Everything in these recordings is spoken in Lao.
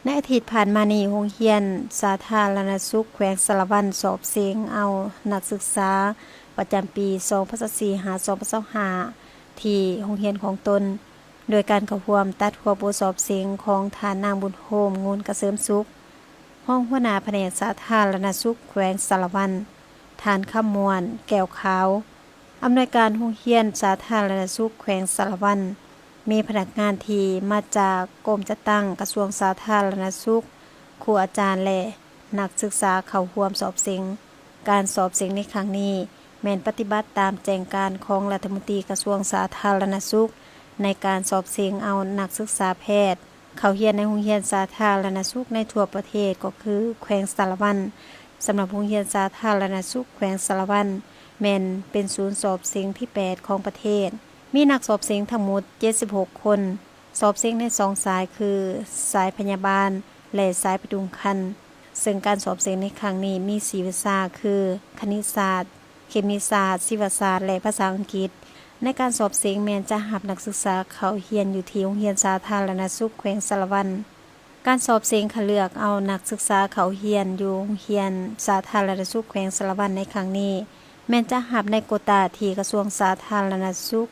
ໃນອາທິດຜ່ານມານີ້, ໂຮງຮຽນສາທາລະນະສຸກແຂວງສາລະວັນ ສອບເສັງເອົານັກສຶກສາປະຈຳປີ ສອງພັນຊາວສີ່ ຫາ ສອງພັນຊາວຫ້າ ທີ່ໂຮງຮຽນຂອງຕົນ, ໂດຍການເຂົ້າຮ່ວມຕັດຫົວບົດສອບເສັງຂອງທ່ານນາງ ບຸນໂຮມ ງູນກະເສີມສຸກ, ຮອງຫົວໜ້າພະແນກສາທາລະນະສຸກແຂວງສາລະວັນ, ທ່ານ ຄຳມ່ວນ ແກ້ວຂາວ, ອຳນວຍການໂຮງຮຽນສາທາລະນະສຸກແຂວງສາລະວັນ, ມີພະນັກງານທີ່ມາຈາກກົມຈັດຕັ້ງກະຊວງສາທາລະນະສຸກ, ຄູອາຈານ ແລະ ນັກສຶກສາເຂົ້າຮ່ວມສອບເສັງ. ການສອບເສັງໃນຄັ້ງນີ້ ແມ່ນປະຕິບັດຕາມແຈ້ງການຂອງລັດຖະມົນຕີກະຊວງສາທາລະນະສຸກ ໃນການສອບເສັງເອົານັກສຶກສາແພດ ເຂົ້າຮຽນໃນໂຮງຮຽນສາທາລະນະສຸກໃນທົ່ວປະເທດ ກໍຄືແຂວງສາລະວັນ. ສຳລັບໂຮງຮຽນສາທາລະນະສຸກແຂວງສາລະວັນ ແມ່ນເປັນສູນສອບເສັງທີແປດຂອງປະເທດ, ມີນັກສອບເສັງທັງໝົດເຈັດສິບຫົກຄົນ, ສອບເສັງໃນສອງສາຍຄື ສາຍພະຍາບານ ແລະ ສາຍປະດຸງຄັນ. ເຊິ່ງການສອບເສັງໃນຄັ້ງນີ້ມີສີ່ວິຊາຄື ຄະນິດສາດ, ເຄມີສາດ, ຊີວະສາດ ແລະ ພາສາອັງກິດ. ໃນການສອບເສັງແມ່ນຈະຮັບນັກສຶກສາເຂົ້າຮຽນຢູ່ທີ່ໂຮງຮຽນສາທາລະນະສຸກແຂວງສາລະວັນ. ການສອບເສັງຄັດເລືອກເອົານັກສຶກສາເຂົ້າຮຽນຢູ່ໂຮງຮຽນສາທາລະນະສຸກແຂວງສາລະວັນໃນຄັ້ງນີ້ ແມ່ນຈະຮັບໃນໂກຕາທີ່ກະຊວງສາທາລະນະສຸກ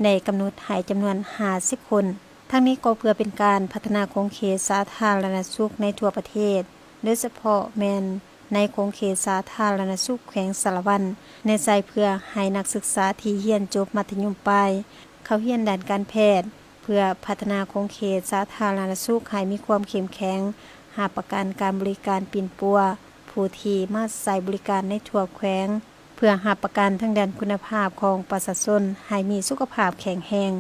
ໄດ້ກຳນົດໃຫ້ຈຳນວນຫ້າສິບຄົນ. ທັງນີ້ກໍເພື່ອເປັນການພັດທະນາຂົງເຂດສາທາລະນະສຸກໃນທົ່ວປະເທດ, ໂດຍສະເພາະແມ່ນໃນຂົງເຂດສາທາລະນະສຸກແຂວງສາລະວັນ, ແນໃສ່ເພື່ອໃຫ້ນັກສຶກສາທີ່ຮຽນຈົບມັດທະຍົມປາຍ ເຂົ້າຮຽນດ້ານການແພດ, ເພື່ອພັດທະນາຂົງເຂດສາທາລະນະສຸກໃຫ້ມີຄວາມເຂັ້ມແຂງ, ຮັບປະກັນການບໍລິການປິ່ນປົວຜູ້ທີ່ມາໃຊ້ບໍລິການໃນທົ່ວແຂວງ, ເພື່ອຮັບປະກັນທາງດ້ານຄຸນນະພາບຂອງປະຊາຊົນໃຫ້ມີສຸຂະພາບແຂງແຮງ.